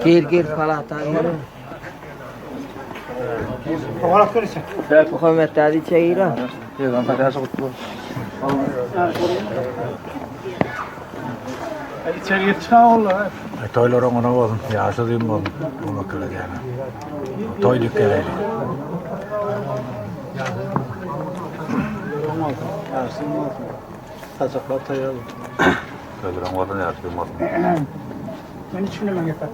Gir gir palata gir. Muhammet Ali çeýra. Toýlar oňuna bolsun, ýaşy uzyn bolsun. Oňa gelýän. Toý dükgeleli. Saçaklar taýýar. Toýlar oňa bolsun, ýaşy uzyn bolsun. Men hiç bilemem gepä.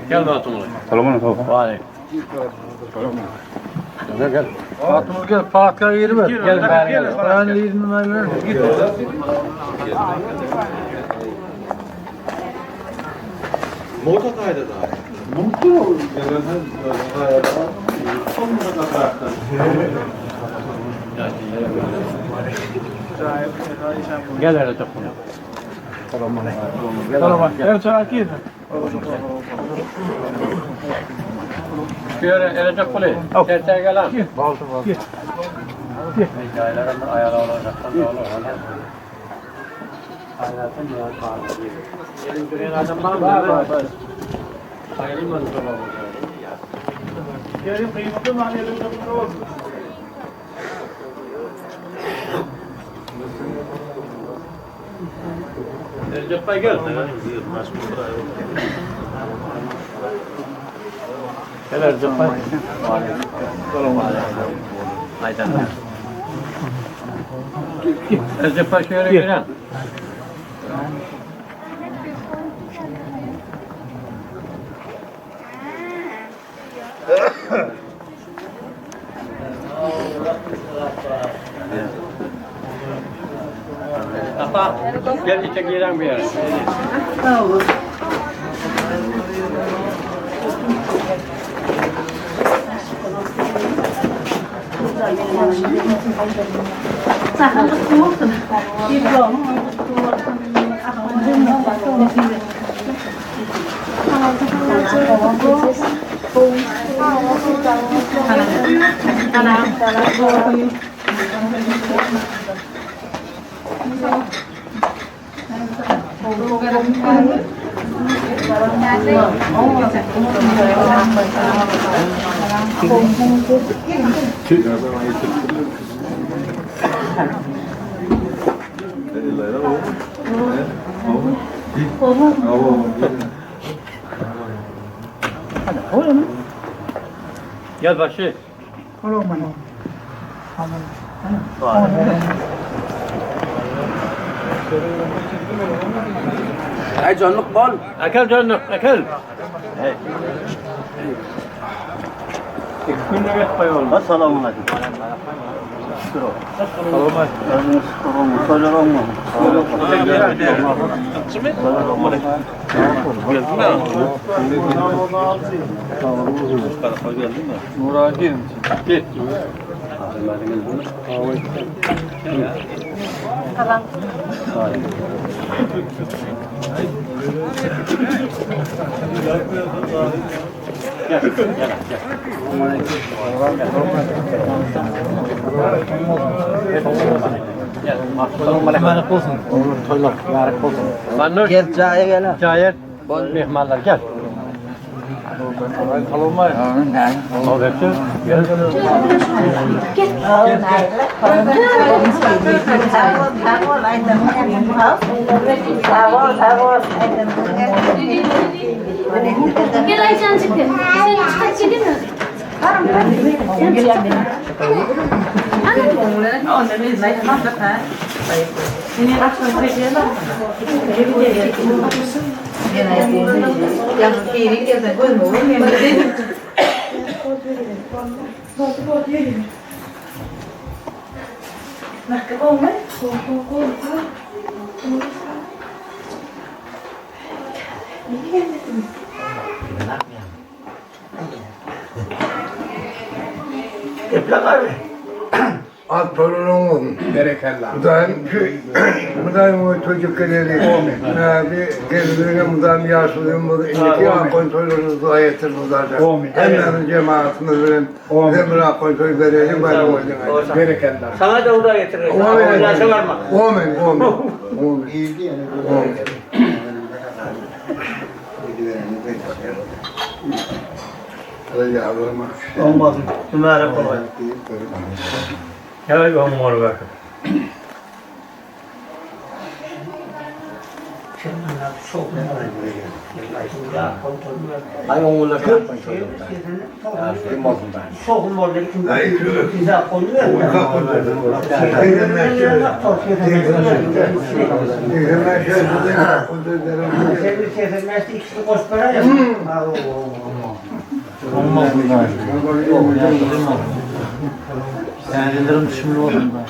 Gel Batymyz. Gel gel. Fatma gel, Fatma girme. Gel beri gel. Ben yedim ben. Gel hele topunu. Tamam. Evet, girme. Şu yere ele topunu. Terteye gel lan. Gir. Hikayeler ayarı olacaktan da olur. Gelin duran adam var mı? Var var. Ayrılmadı da Gelin kıymetli mahallenin kapısı olsun. Recep Bey gel. Gel Recep Bey. Haydi. Recep Bey şöyle giren. Apa? Gel içe giren bir yere. Gel başı. Ay canlık bol. Akıl canlık, akıl. Hey. İki günlük et koy oğlum. Assalamu alaikum. Git. Gel, gel, gel. Gel. Mübarek olsun. Toylar mübarek olsun. Manuş, Gel çaya gel. ha. Cahil, mehmanlar gel. Al hepsi. Gel. Gel Ayşen'cik. Sen çıkart çekil mi? At toýlaryň bolsun. Berekella. Hudaýym şu Hudaýym oý toýjak geleli. Amin. Näbi gelmege mudam ýaşulyň bolsun. Indiki akon toýlaryňyzy Hudaý ýetirsin Hudaýjan. Amin. Hemmämiz jemagatymyz bilen bize bir akon toý bereli baýram bolsun. Berekella. Saňa da Hudaý ýetirsin. Amin. Ýaşa barma. Amin. Amin. Amin. Olmasyn. Mübarek bolsun. Ýa oň bol bak. Ay oňlar Senelerim düşümlü olsun da.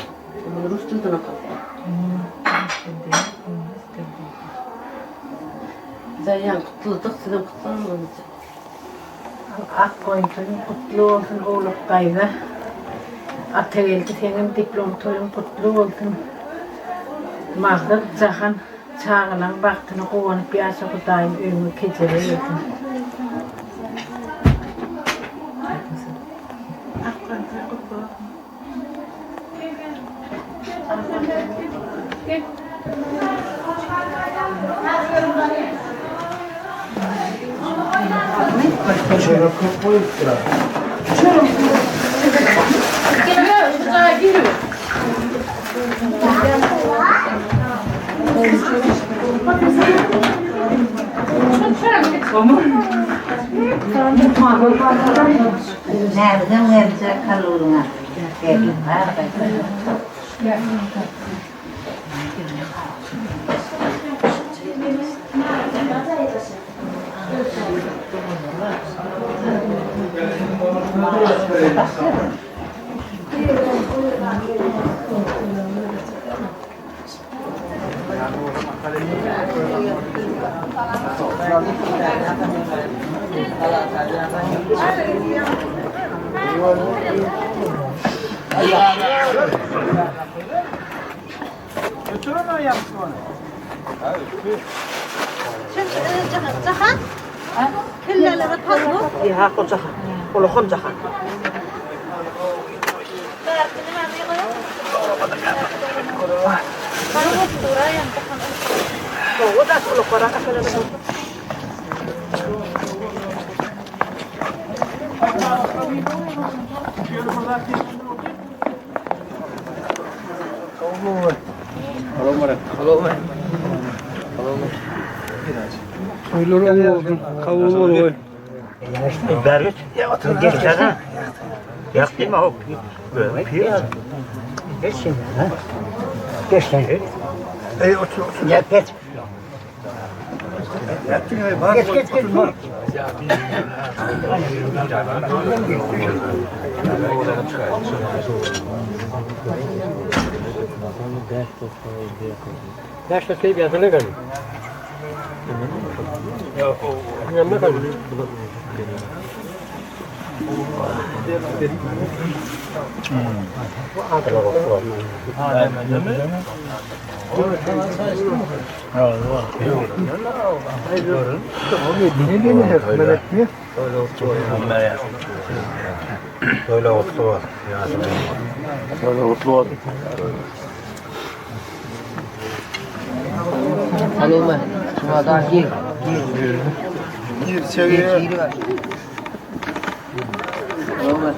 Zayan kutladık, sizin kutlamadınız. Ak goýun toýuň gutly bolsun Owlak daýza. Atageldi seňem diplom toýuň gutly bolsun. Magsat Jahan çagalaň bagtyna guwanyp ýaşa Hudaýym öýüňe kejebe bersin. Nereden verecek kaloruna? Gelin var Toýlaryň olsun. Kabul bol. Toýlar gutly bolsun. Toýlar gutly bolsun. Saloma. Şumadan gir. Gir. Gir içeri. Gir var. Saloma.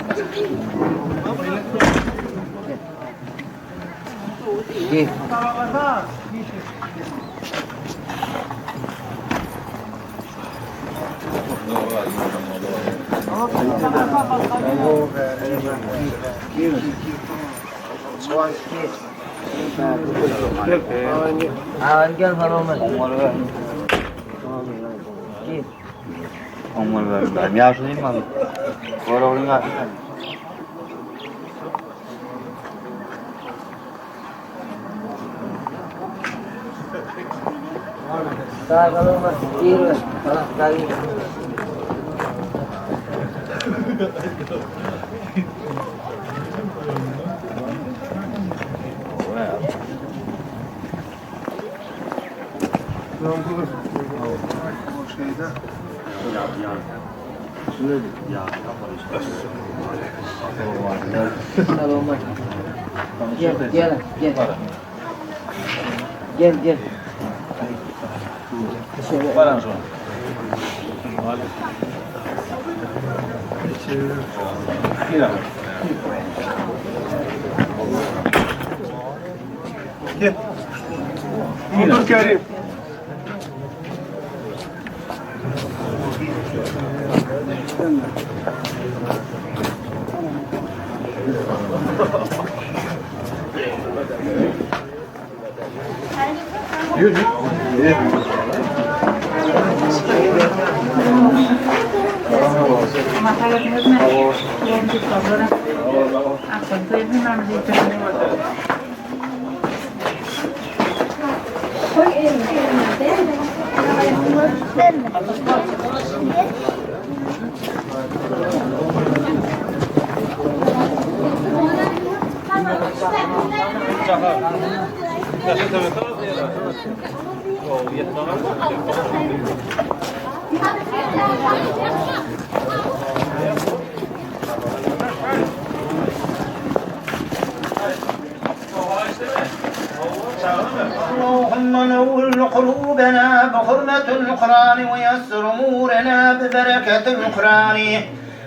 Gir. Ha gel Saloma. Oň boluber Hudaýym. Ýagşy bolsun. Goroglyň ýagşy. Gel, gel, gel. Gel, gel. Gel. Abdülkerim. اللهم نور قلوبنا بحرمة القرآن ويسر أمورنا ببركة القرآن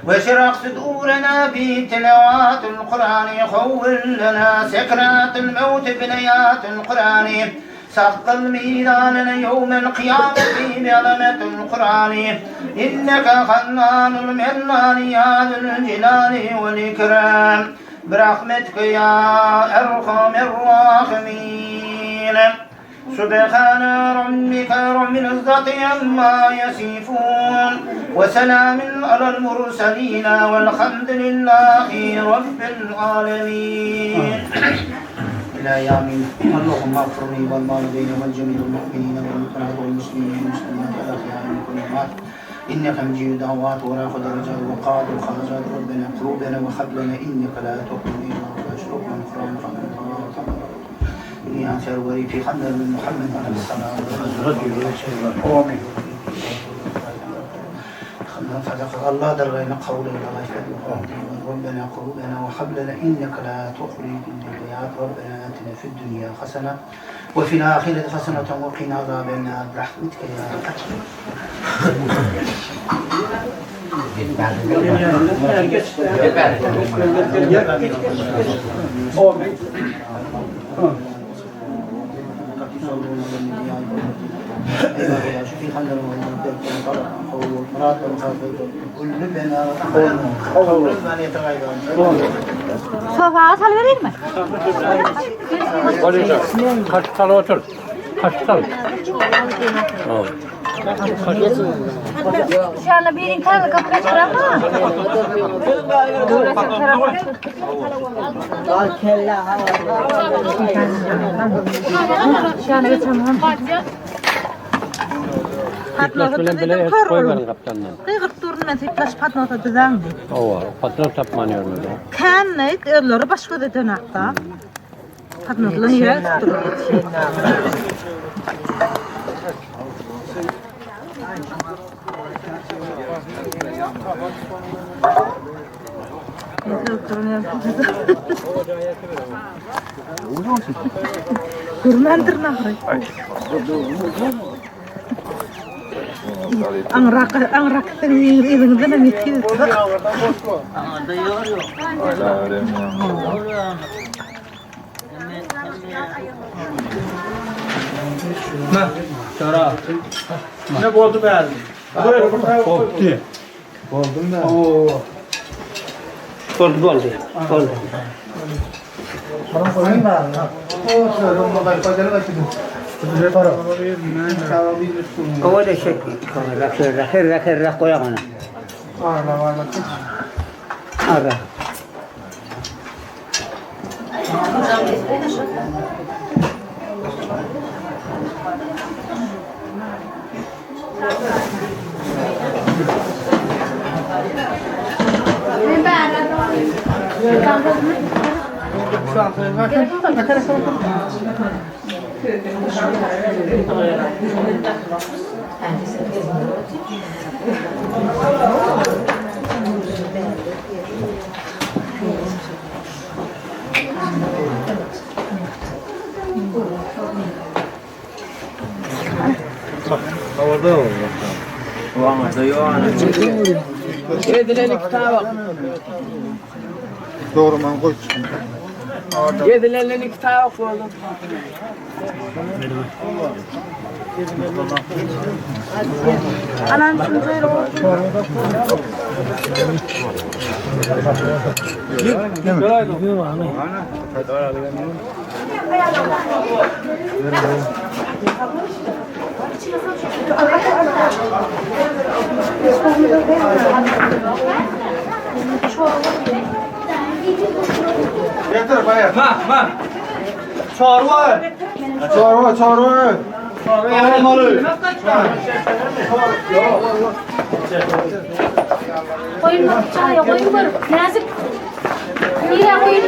واشرح صدورنا بتلاوات القرآن خول لنا سكرات الموت بنيات القرآن ثقل ميزاننا يوم القيامة بعظمة القرآن إنك خنان المنان يا ذا الجلال والإكرام برحمتك يا أرحم الراحمين سبحان ربك رب العزة عما يصفون وسلام على المرسلين والحمد لله رب العالمين إلى يوم اللهم اغفر لي والوالدين والجميع المؤمنين والمؤمنات والمسلمين والمسلمات الأحياء منكم والأموات إنك مجيب الدعوات وراق درجات وقاد الخرجات ربنا قلوبنا وهب لنا إنك لا تخلف واشرب من قرآن إني أنصر ولي في خندر من محمد عليه السلام صدق الله درغينا قولا لا ربنا قلوبنا وهب لنا إنك لا تخلف الميعاد ربنا آتنا في الدنيا حسنة وفي الآخرة حسنة وقنا عذاب النار برحمتك يا Sofaga salyberermi? Kaşyk salyp otur. Kaşyk sal. Şana birin kalı kapı çıkarma. Patnos bilen bile koýmaryň gapdalyndan. Gygyryp durun men teplaş patnosa düzäň diýip. Owa, patnos tapman ýörmeli. Kän özleri baş göze dönakda. Patnosla nirä tutdular? Görmändirin ahyry. Aňrak aňrak seniň eliňden hem ýetip. Ne boldy bäri? Boldy. Boldy mı? Oo. Boldy boldy. Boldy. Owa da şek. Herra herra herra goýagana. Arla arla. Arra. Edilen iki tabak. Dogruman goý. Edilen iki tabak boldy. Anam şunu söyle. Getir baýa. Ma, ma. Çorba. Çorba, çorba. Çorba. Koyun çaya koyun var. Nazik. Nire koyun.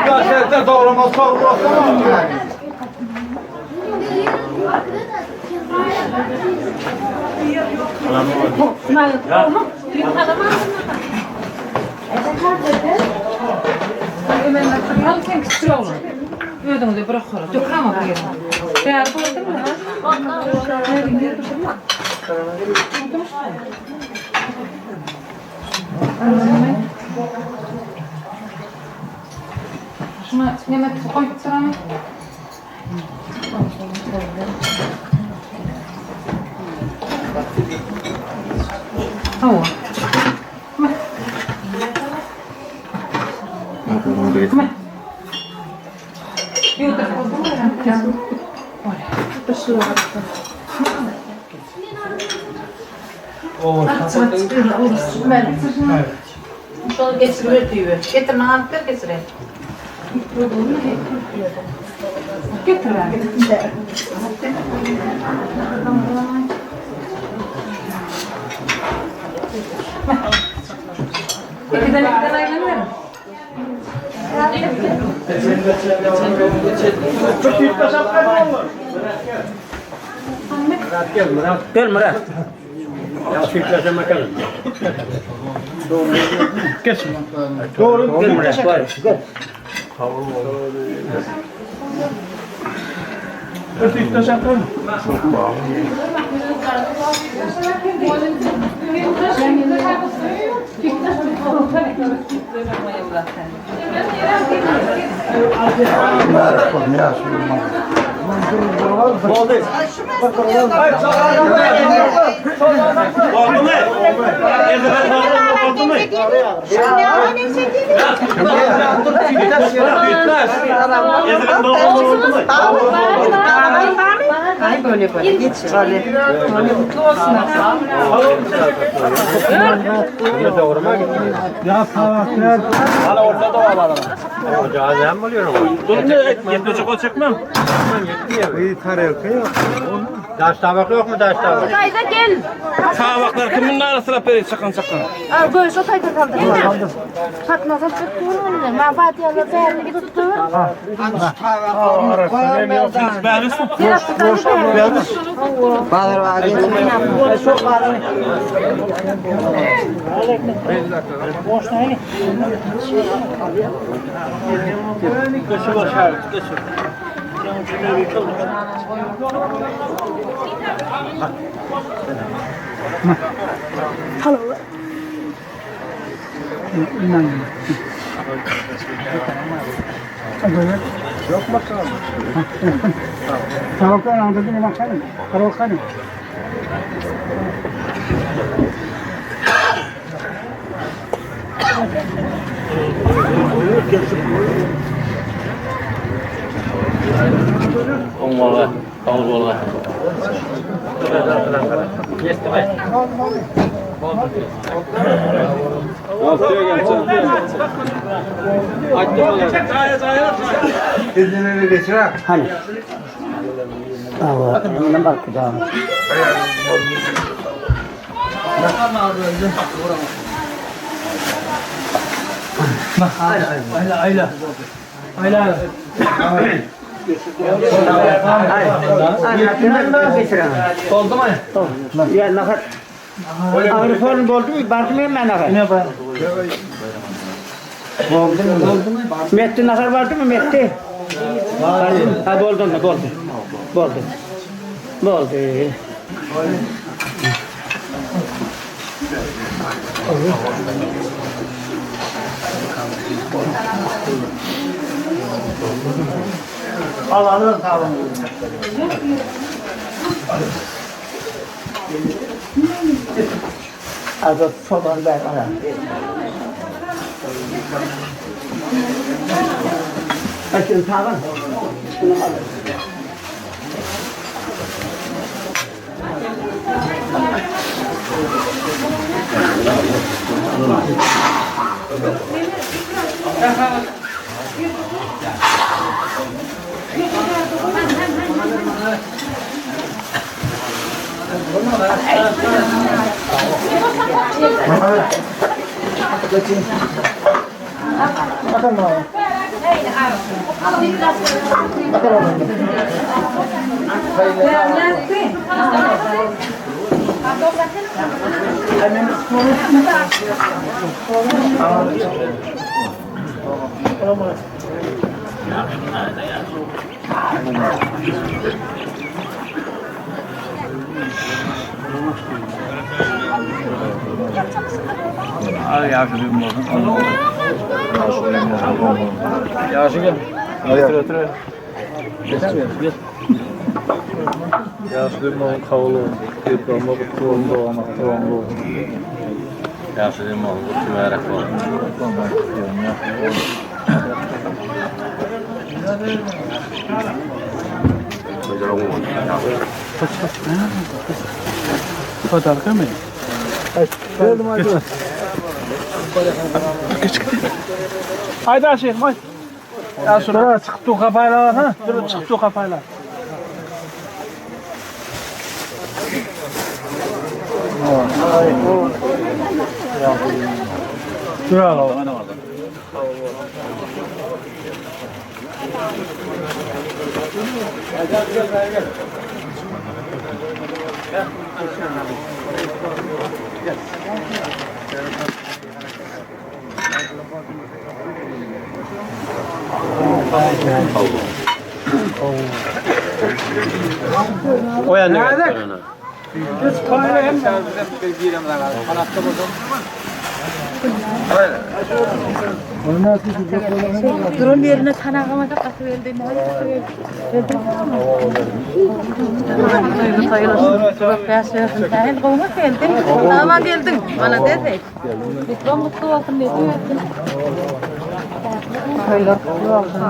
Hadi doğrama çorba. Al sen küçük oğlan. Ödüňde bırak ora. Dökama bu ýere. Bäri boldumy? Şuna neme koyup duramy? Hawa. Şonu geçiriver düýbe. Getir alyp ber geçire. Getir abi. İkiden ikiden aýlanarım. Gel Murat. Ya sütlese bakalım. Geç. Doğru. Gel Murat. Var. Gel. Oldu mu? Oldu mu? Ay böyle böyle geç. Böyle. Böyle mutlu olsun. Hala ortada var adam. Cazem buluyorum. Yetmeyecek ol çekmem. Daş tabak yok mu daş tabak? Kayda gel. Tabaklar kimin arasına beri çakın çakın. Al göğüs o tayda kaldı. Fatma sen çık durun. Ma Fatiha'la bärini tuttu. Onlara. Kabul bolgaý. Ýetdimi? Ezinini geçirer. Hani? Awa, ondan bak da. Boldy mı? Ya nahar. Ağrı sorun boldy mı? Bardy mı hemen nahar? Ne var? Boldy mı? Boldy mı? Metti nahar bardy mı Metti? Bardy. Ha boldy onda boldy. Boldy. Boldy. Azat çoban ver ara. Açın tavan. Şunu al. Ay ýagşy bolsun. Ýagşy gel. Otur otur. Ýaşly bolsun, kabul bolsun. Diploma kutlu bolsun, dogamak dowamly bolsun. Ýagşy bolsun, kutlu mübarek bolsun. Hayda şeyh, hay. Ya şura çykyp dur kapaylar ha. Dur çykyp dur kapaylar. Dur al. O ýanda gel. Duran yerine tanağıma da katıverdi. Dahil gowma geldin. Tamam geldin. Bana dedi. Diplom mutlu olsun dedi. Toýlar kutlu olsun.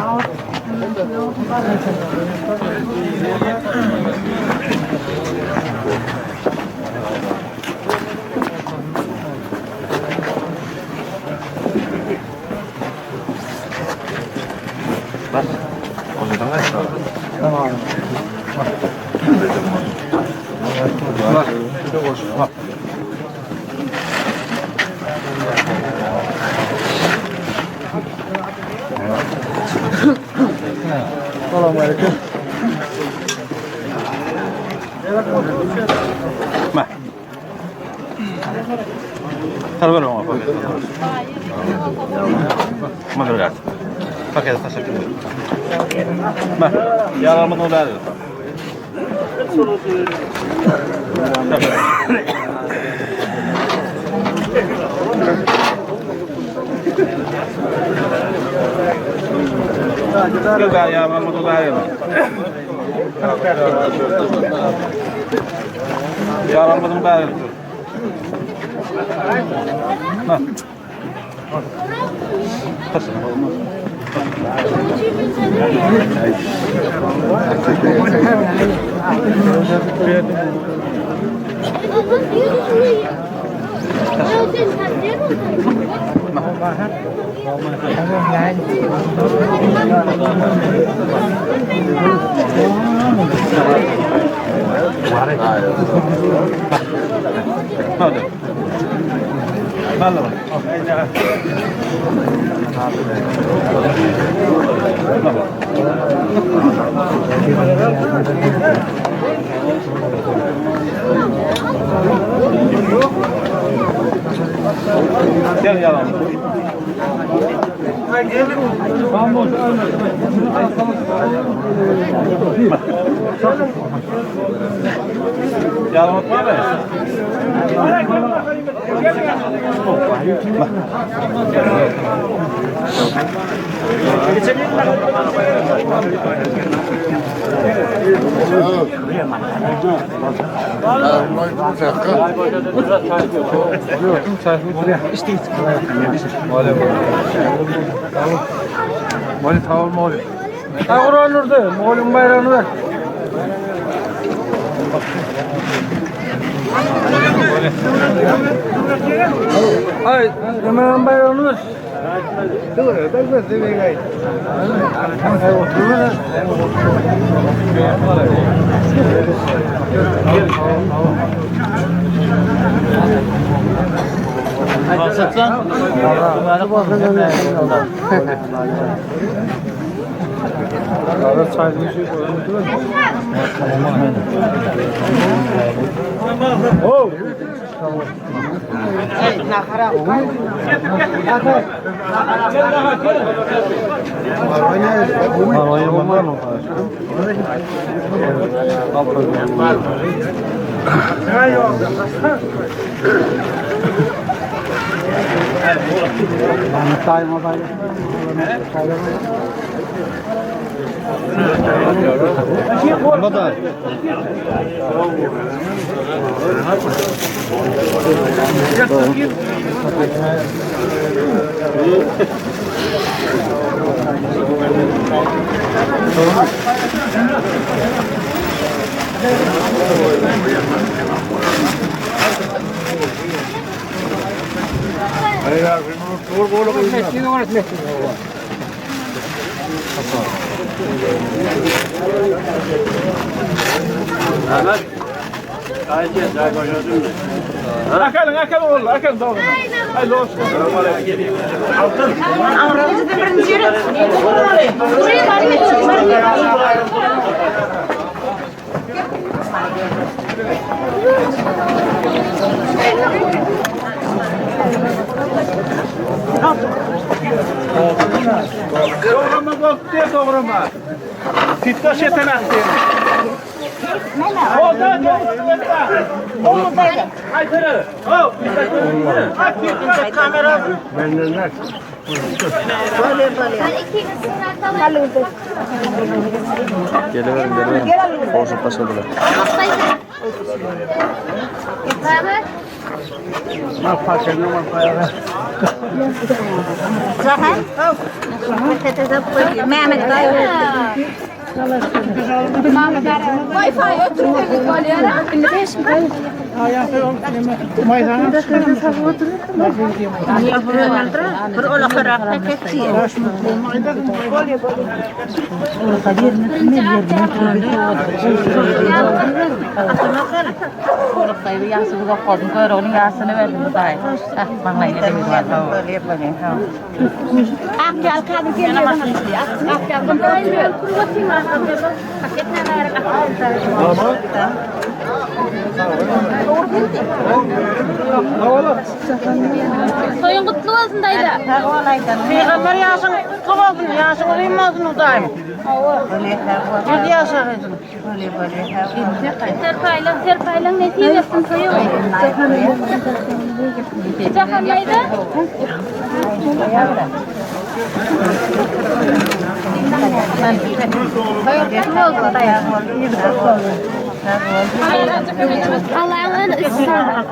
Tar ber oňa paket. Ma ber gart. Paket taşla. Ma. Ýaramyny olar. Gel ben ýaramyny olar. Ýaramyny bäri. Gel yalan. Yalan atma be. Akalın akalın oğlum akalın doğru. Hayırlı olsun. Doğrama bak diye doğrama. Titkaş yetenek diye. Geliverin geliverin. Borsa başladılar. Toýuň gutly bolsun daýza. Peygamber ýaşyň kutlu bolsun, ýaşyň uzyn bolsun Hudaýym. Ýüz ýaşaýsyn. Serpaýlaň, serpaýlaň nesip etsin toýuň. Jahan daýza. Allah'ın ısrar.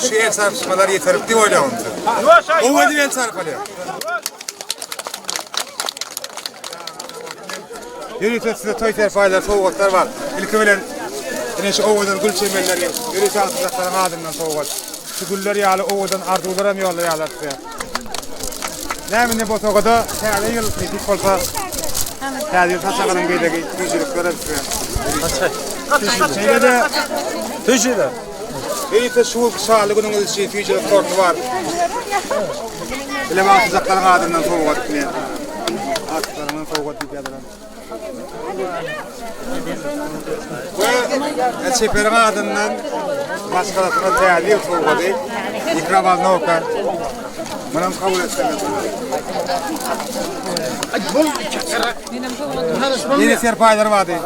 Şu el çarpyşmalar ýeterlikdi oýlagym. Gowy edip el çarpalýar. Ýörite size toý serpaýlar, sowgatlar bar. Ilki bilen ine şu owadan gül çemenleri ýörite agtyjaklaryň adyndan sowgat. Şu güller ýaly owadan arzuwlar hem ýollaýarlar size. Näme indi bosagada täze ýyl nesip bolsa täze ýyl saçagynyň bezegi süýjülikler hem size. Şeýle-de Tüýjüde. Ýörite şu günki şanly günüňiz üçin süýjülik torty bar. Bile bagtyjaklaryň adyndan sowgat men. Agtyklaryňdan sowgat diýip ýazylan. We çeperiň adyndan maşgalasyna täze ýyl sowgady. Mikrowolnowka. Munam kabul etseňiz. Ýene serpaýlar bardy.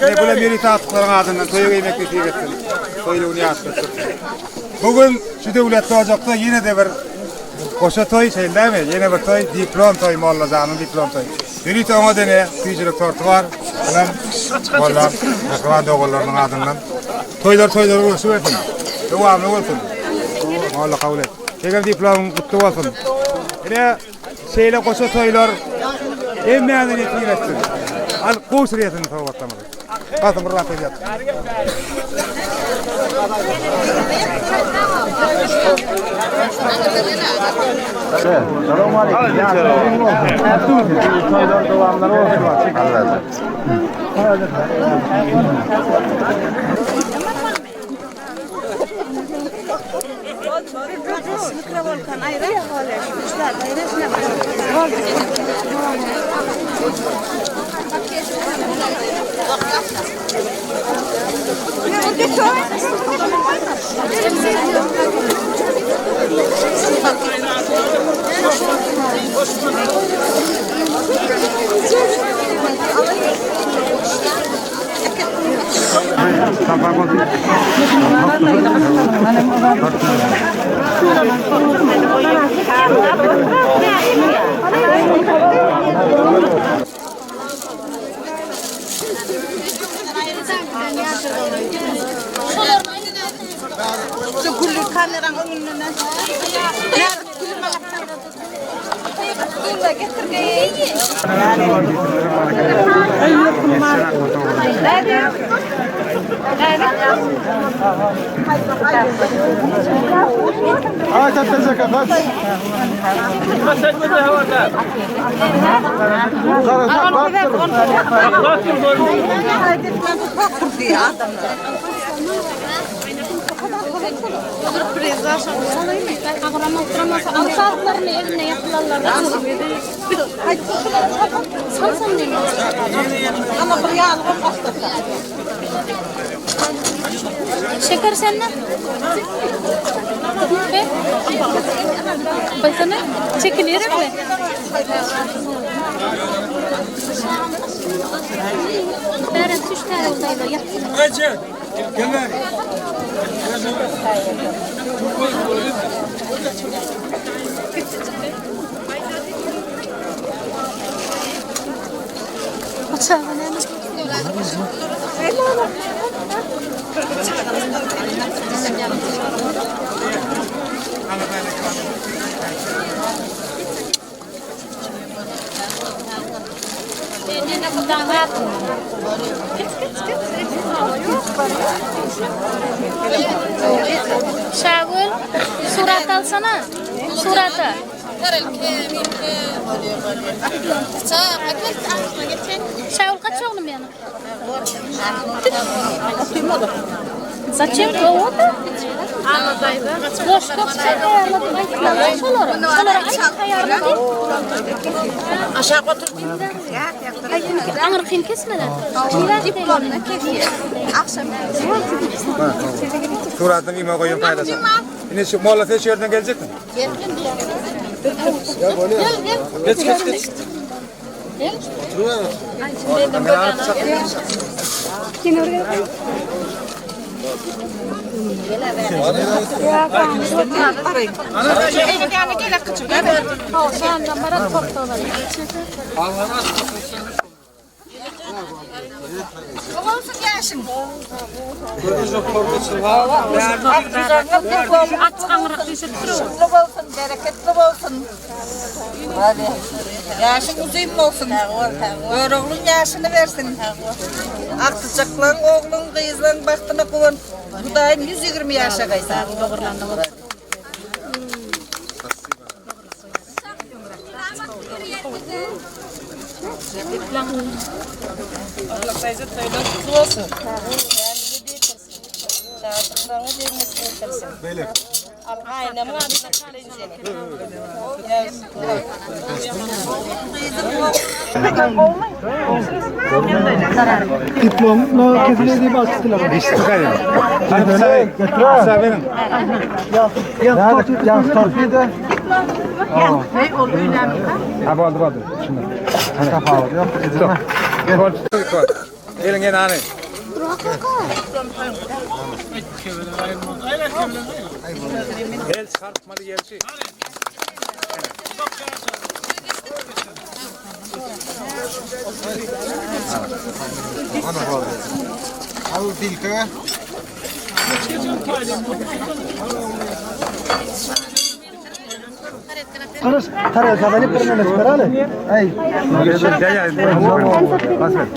Ne bula merite atyklaryň adyndan toýa geýmek nesip etsin. Toýlugyny ýatladyk. Bu gün şu döwletli ojakda ýene-de bir goşa toý, şeýle dälmi? Ýene bir toý, diplom toý, Mollajanyň diplom toýy. Ýörite oňa dene süýjülik torty bar. Bulam Molla mähriban doganlarynyň adyndan. Toýlar toýlara ulaşyp bersin. Dowamly bolsun. Molla kabul et. Eger diplomyň gutly bolsun. Ine şeýle goşa toýlar hemmäňize nesip etsin. Al gowşurýasyň sowgatlarymyzy. Basym bir wagt edýär. Salam aleyküm. Toýlar dowamlar bolsun. Şeker sende? Be? Baksana, çekilirim mi? Bären üç tane odayla yaptım. Şagül, surat alsana. Surata. Şagül kaç oğlum yani? Зачем кого-то? Boş kopsa tayarladım. Şolara, şolara aýt taýarladım. Aşağı otur. Aňyrkyny kesmeler. Diplomda kesýär. Akşam. Suratyny ime goýuň paýlaşa. Ine şu molla sen şu ýerden geljekmi? Geç geç geç. Olsun yaşın. Şutlu bolsun, bereketli bolsun. Hadi. Yaşın uzun bolsun. Öroğlun yaşını versin. Aktıcaklan oğlun, kızlan baktığını kuvan. Budayın 120 yaşa kaysa. Diplomla kesildi diye bastılar. Hadi sen benim. Ya torpida. Ha boldy boldy. Şimdi. Stop. Gelin gene hani. El çarpmalı gelşi. Kırış, tara kadar bir mene çıkarale. Ay.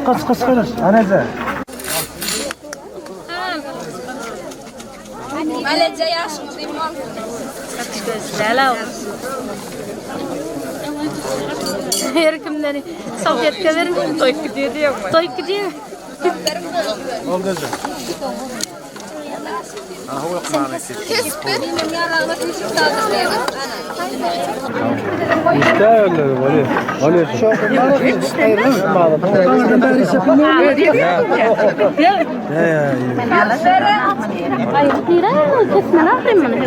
Kıs kıs kırış. Anaza. Malece yaşın uzun Her kimden salfetka verin. Toy gidiyor diyor. Toy gidiyor. Ay nire kesmen ahrim mı ne?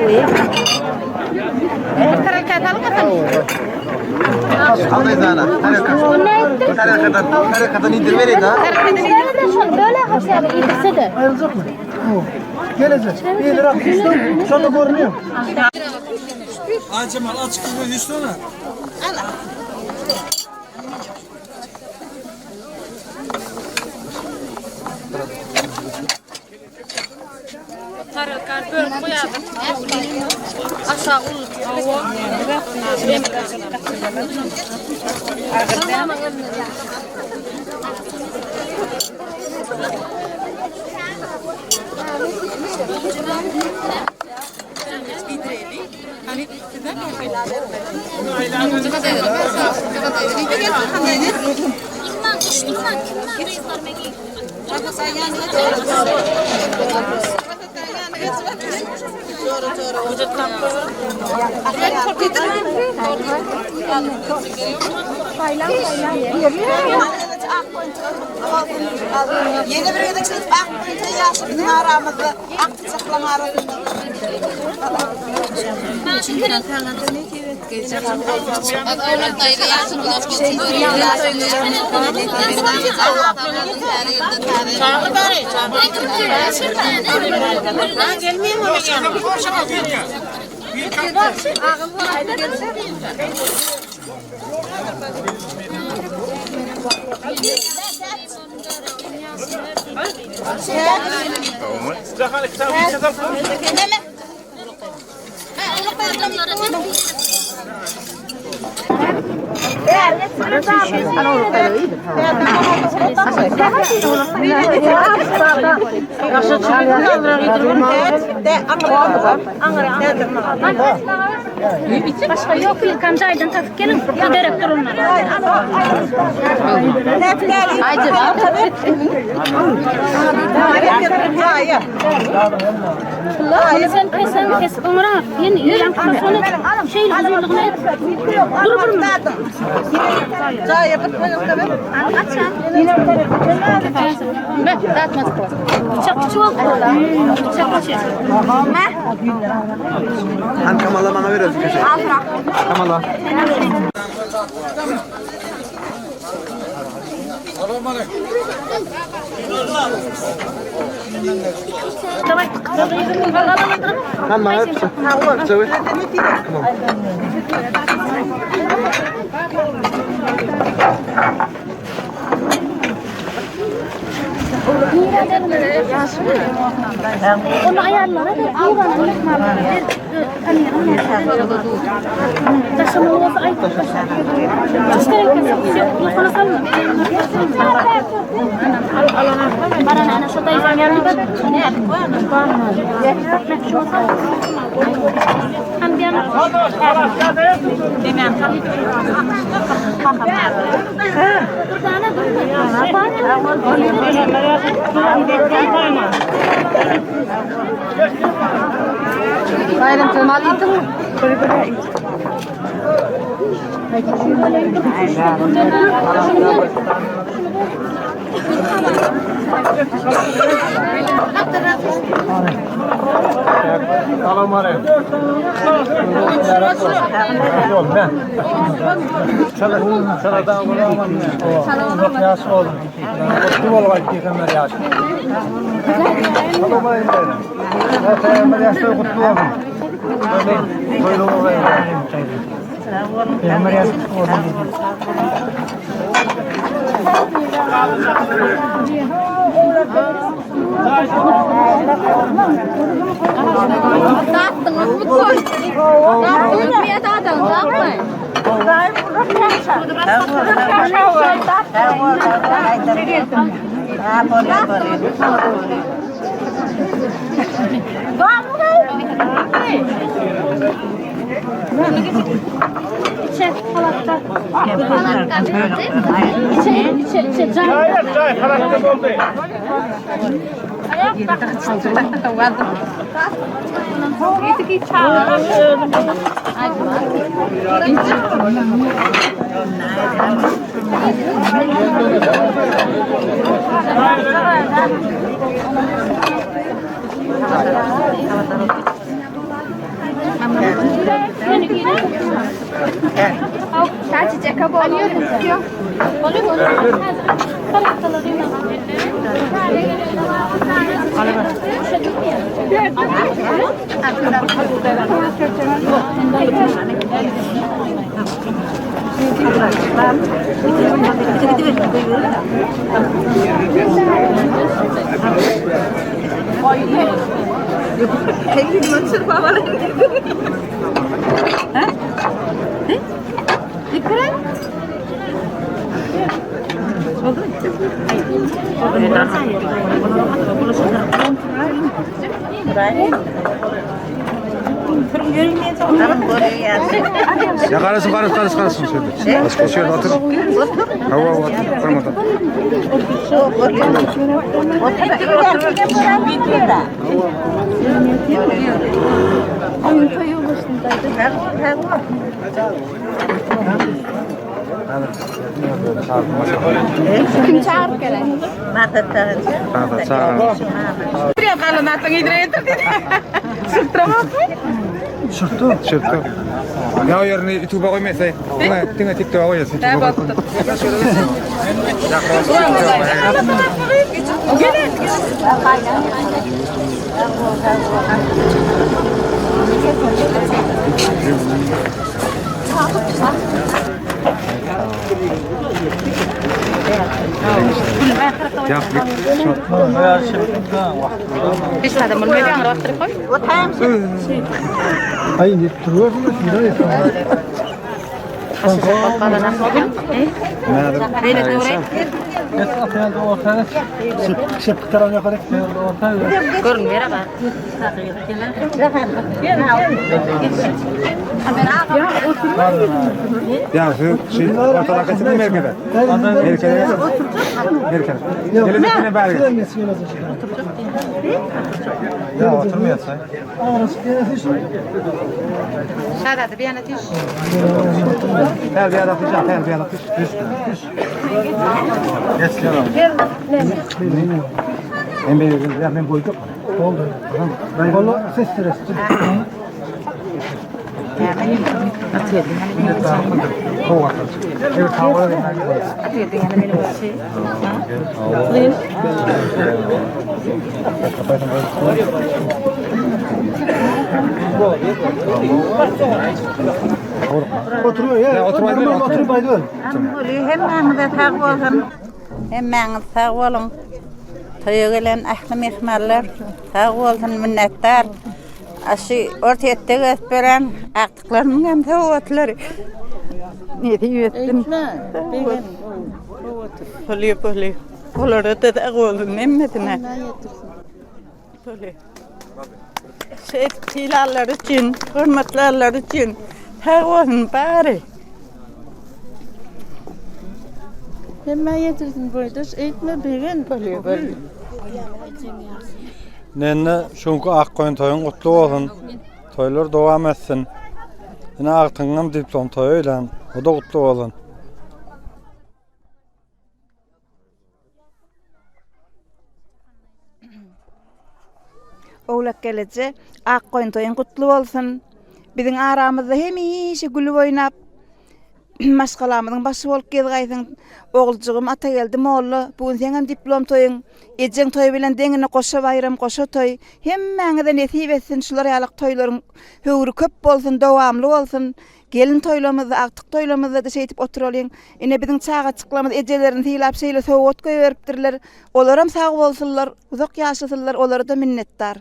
Böyle hafif yedirse de. Ayrılacak mı? Gelecek. 1 lira kuştum. Şu anda görünüyor. Cemal aç kızı düştü ona. Tarelkany bölüp goýardyk. Aşağı uly. Ýene bir gezek şeýdip ak boýunça ýaşy biziň aramyzda agtyjaklaň arasynda. Başga ýok, ilkam jaýdan tapyp geliň. Ýa derek durunlar. Muny sen kesen kesip oňra ýene ýören sony şeýle uzynlygyna et. Dur bir minut. Bıçak küçük oldu. Bıçak küçük. Han Kamala bana ver azıcık şey. Kamala. Давай. Han bana ver. Söyle. Tamam. Onu ayarlara da Taşımalı olsa ay Salam aleyküm. İçe halatta. İçe içe içe can. Ya karışım karış karış karışım şöyle. Başka şöyle otur. Hava hava otur. Kırmadan. Kim çagyryp gelen? Çırptı. Ya yerini YouTube'a koymayasay. Diňe TikTok'a koyasın. Ya şu şey ortadan kaçırdın merkeze. Merkeze. Merkeze. Gelecek bari. Ya oturmayasın. Her bir yana atış, her bir yana atış. Geç canım. Ben ben ya ben boydum. Oldu. Ben valla ses sırası. Oturuyor ya. Oturuyor. Oturup aydın. Hemmäňize sag bolsun. Hemmäňiz sag boluň. Toýa gelen ähli myhmanlar sag bolsun, minnetdar. Aşy Orsýetde gezip beren agtyklarymyň hem sowgatlary. Nesip etsin. Puli puli. Olara da sag bolsun hemmesine. Puli. Şeýdip sylanlary üçin, hormatlanlary üçin sag bolsun bary. Hemmä ýetirsin boýdaş eýtme begen. Bolýa bolýa. Nenne şuňky Akgoýun toýuň gutly bolsun. Toýlar dowam etsin. Ine agtygyňam diplom toýy öýlän. O-da gutly bolsun. Owlak geleje Akgoýun toýuň gutly bolsun. Biziň aramyzda hemişe gülüp oýnap maşgalamyzyň başy bolup gezgaýsyň. Oguljygym Atageldi molla, bu gün seňem diplom toýuň. Ejeň toýy bilen deňine goşa baýram, goşa toý. Hemmäňize nesip etsin şular ýalyk toýlaryň höwri köp bolsun, dowamly bolsun. Gelin toýlamyzda, agtyk toýlamyzda-da şeýdip oturalyň. Ine biziň çagaçyklarymyz ejelerini sylap şeýle sowgat goýberipdirler. Olaram sag bolsunlar, uzak ýaşasynlar, olara-da minnetdar.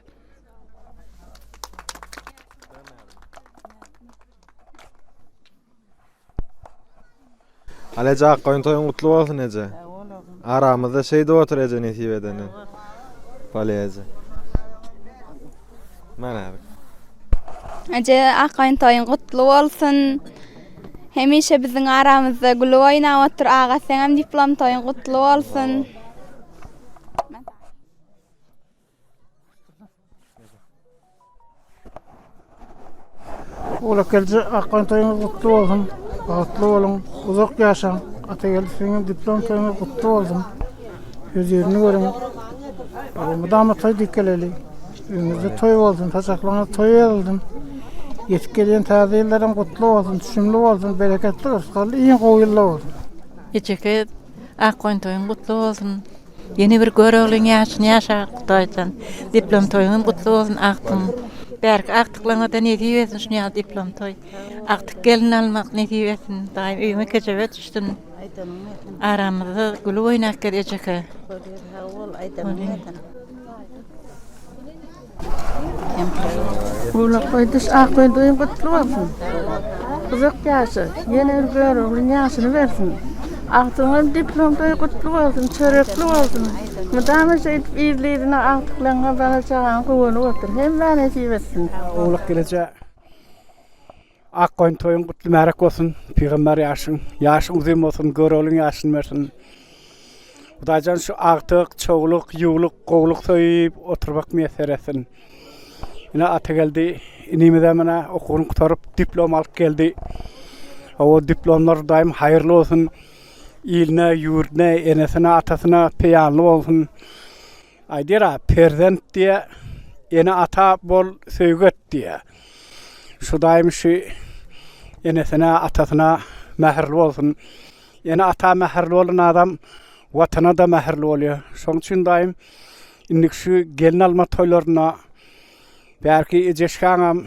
Al eje Akgoýun toýuň gutly bolsun eje. Aramyzda şeýdip otur eje nesip edende. Bolýa eje. Mana. Eje Akgoýun toýuň gutly bolsun. Hemişe biziň aramyzda gülüp oýnap otur aga seňem diplom toýuň gutly bolsun. Oglakgeldi Akgan toýuňyz gutly bolsun. Bagtly boluň, uzak ýaşaň. Atageldi siziňem diplom toýuňyz gutly bolsun. Hözirini görüň. Mydama toý diýip geleli. Öýüňizde toý bolsun, saçaklaryňyz toý ýazylsyn. Ýetip gelýän täze ýyllaram gutly bolsun, düşümli bolsun, bereketli, rysgally iň gowy ýyllar bolsun. Ejeke Akgoýun toýuň gutly bolsun. Ýene bir Göroglyň ýaşyny ýaşa Hudaýjan. Diplom toýuňam gutly bolsun agtyň. Bärki agtyklaňada nesip etsin şuny ýaly diplom toý. Agtyk gelin almak nesip etsin. Daýym öýüňe kejebe düşsün. Aramyzda gülüp oýnap gez ejeke. Sag bol aýdanyň gelsin. Owlak goýduş ak goýun toýuň gutly bolsun. Uzak ýaşa. Ýene bir Göroglyň ýaşyny bersin. Agtygyňam diplom toýy gutly bolsun, çörekli bolsun. Mydama şeýdip yzly-yzyna agtyklaryňa, bala-çagaňa guwanyp otur. Hemmä nesip etsin. Owlak geleje Ak goýun toýuň gutly märek bolsun, pygamber ýaşyň, ýaşyň uzyn bolsun, Göroglyň ýaşyny bersin. Hudaýjan şu agtyk, çowluk, ýuwluk, gowluk söýüp oturmak miýesser etsin. Ine Atageldi inimizem ine okuwyny gutaryp diplom alyp geldi. O diplomlar daýym haýyrly bolsun. Iline, ýurduna, enesine, atasyna peýanly bolsun. Aýdýar-a, perzent diýýä, ene-ata bol, söýgi et diýýä. Şu daýym şu enesine, atasyna mähirli bolsun. Ene-ata mähirli bolan adam Watana-da mähirli bolýar. Şonuň üçin daýym indiki şu gelin alma toýlarynda bärki Ejeşkaňam,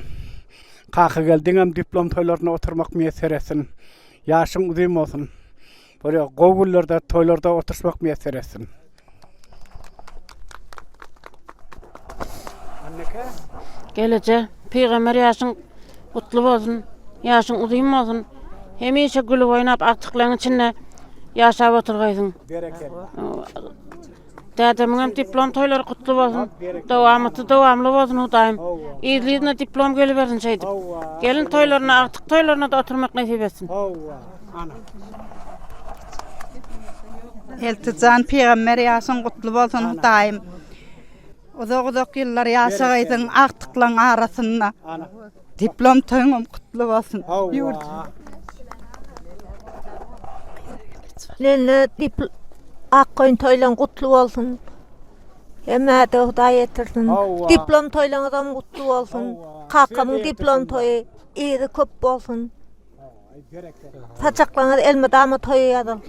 Kakageldiňem diplom toýlarynda oturmak miýesser etsin. Ýaşyň uzyn bolsun. Bolýar, gowy günlerde, toýlarda oturyşmak miýesser etsin. Geleje pygamber ýaşyň gutly bolsun, ýaşyň uzyn bolsun. Hemişe gülüp oýnap agtyklaryň içinde ýaşap oturgaýsyň. Berekella. Dädemiňem diplom toýlary gutly bolsun. Dowamaty dowamly bolsun Hudaýym. Yzly-yzyna diplom gelibersin şeýdip. Gelin toýlaryna, agtyk toýlaryna-da oturmak nesip etsin. Eltijan pygamber ýaşyň gutly bolsun Hudaýym. Uzak uzak ýyllar ýaşagaýsyň agtyklaň arasynda. Diplom toýuňam gutly bolsun. Ýurt. Nenne dipl ak goýun toýlaň gutly bolsun. Hemmäde Hudaý ýetirsin. Diplom toýlaňyzam gutly bolsun. Kakamyň diplom toýy yzy köp bolsun. Saçaklaryňyz elmydama toýa ýazylsyn.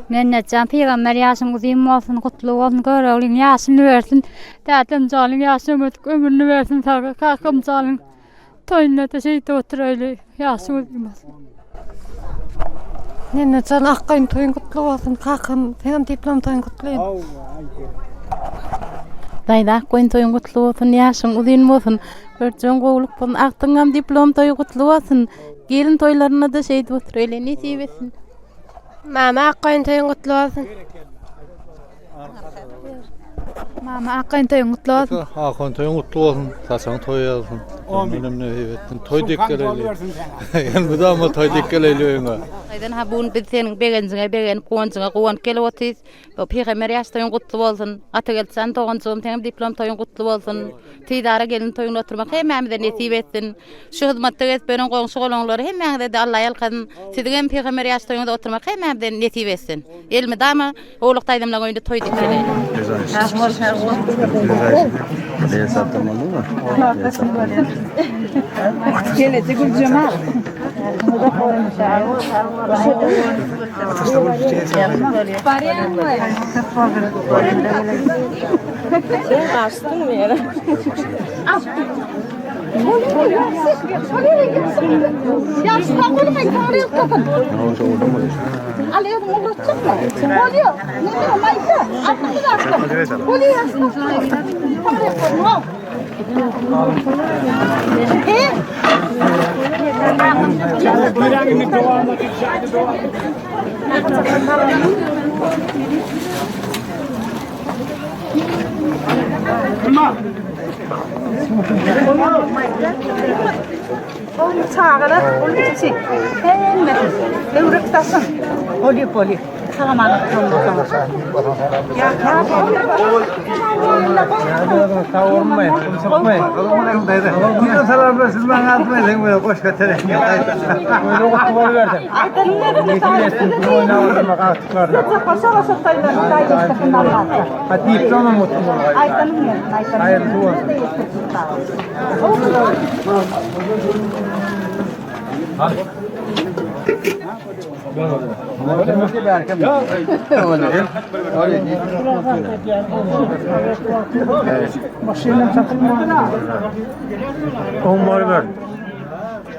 Mennetjan pygamber ýaşyň uzyn bolsun gutly bolsun Göroglyň ýaşyny bersin dädem janyň ýaşamadyk ömrüni bersin saga kakam janyň toýunda-da şeýdip oturaýly ýaşyň uzyn bolsun. Mennetjan akgaýyn toýuň gutly bolsun kakam seňem diplom toýuň gutly. Daýza akgoýun toýuň gutly bolsun ýaşyň uzyn bolsun Görjegiň gowulyk bolsun. Agtygyňam diplom toýy gutly bolsun. Gelin toýlarynda-da şeýdip oturyly nesip etsin. Mama akgaýyn toýuň gutly bolsun. Mama akgaýyn toýuň gutly bolsun. Akgaýyn toýuň gutly bolsun. Saçagyň toýy ýazsyn. Amin. Nesip etsin. Toý dek geleýli. Elmydama toý dek geleýli öýüňe. Daýzan ha bu gün biz seniň begenjiňe begenip, guwanjyňa guwanyp gelip otyrys. Pygamber ýaş toýuň gutly bolsun. Atageldi jan doganjygym seňem diplom toýuň gutly bolsun. Tizara gelin toýuňda oturmak hemmämize nesip etsin. Şu hyzmatda gezip ýören goňşy golaňlary hemmäňize-de Alla ýalkasyn. Siziňem pygamber ýaş toýuňyzda oturmak hemmämize nesip etsin. Elmydama Owlak daýzamlaň öýünde toý diýip geleýin. Gelejek Güljemal. Çagalar ol kiçi. Hemmesi böwrek daşyn. Bolýar, bolýar. Sag-aman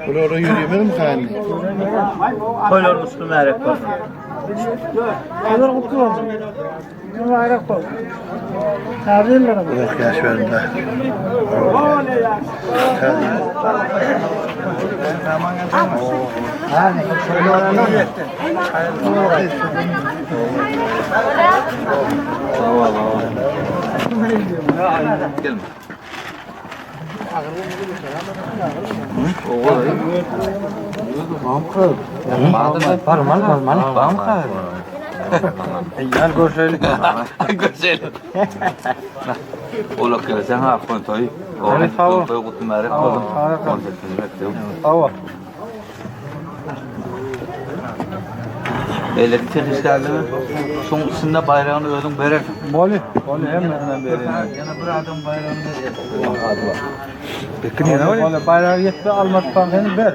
Bulara ýöremezmi hany? Toýlar gutly märek bolsun. Toýlar gutly bolsun. Mübarek bolsun. Täze ýyllar. Uzak ýaş berin de. Gel görşeýlik. Görşeýlik. Ola kele sen ha koy toy. Hadi sağ ol. Toy kutlu mübarek Sağ ol, olsun. sağ ol. 18. mektup. Sag bol. Beýleki çekişlerde şoň içinde baýragyny özüň berersiň. Bolý, bolý hemmesinden berýän. Ýene bir adam baýragyny berýär. Bekin ýene bolý. Baýragy ýetme almakdan seni ber.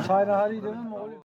Çaýna harydyny.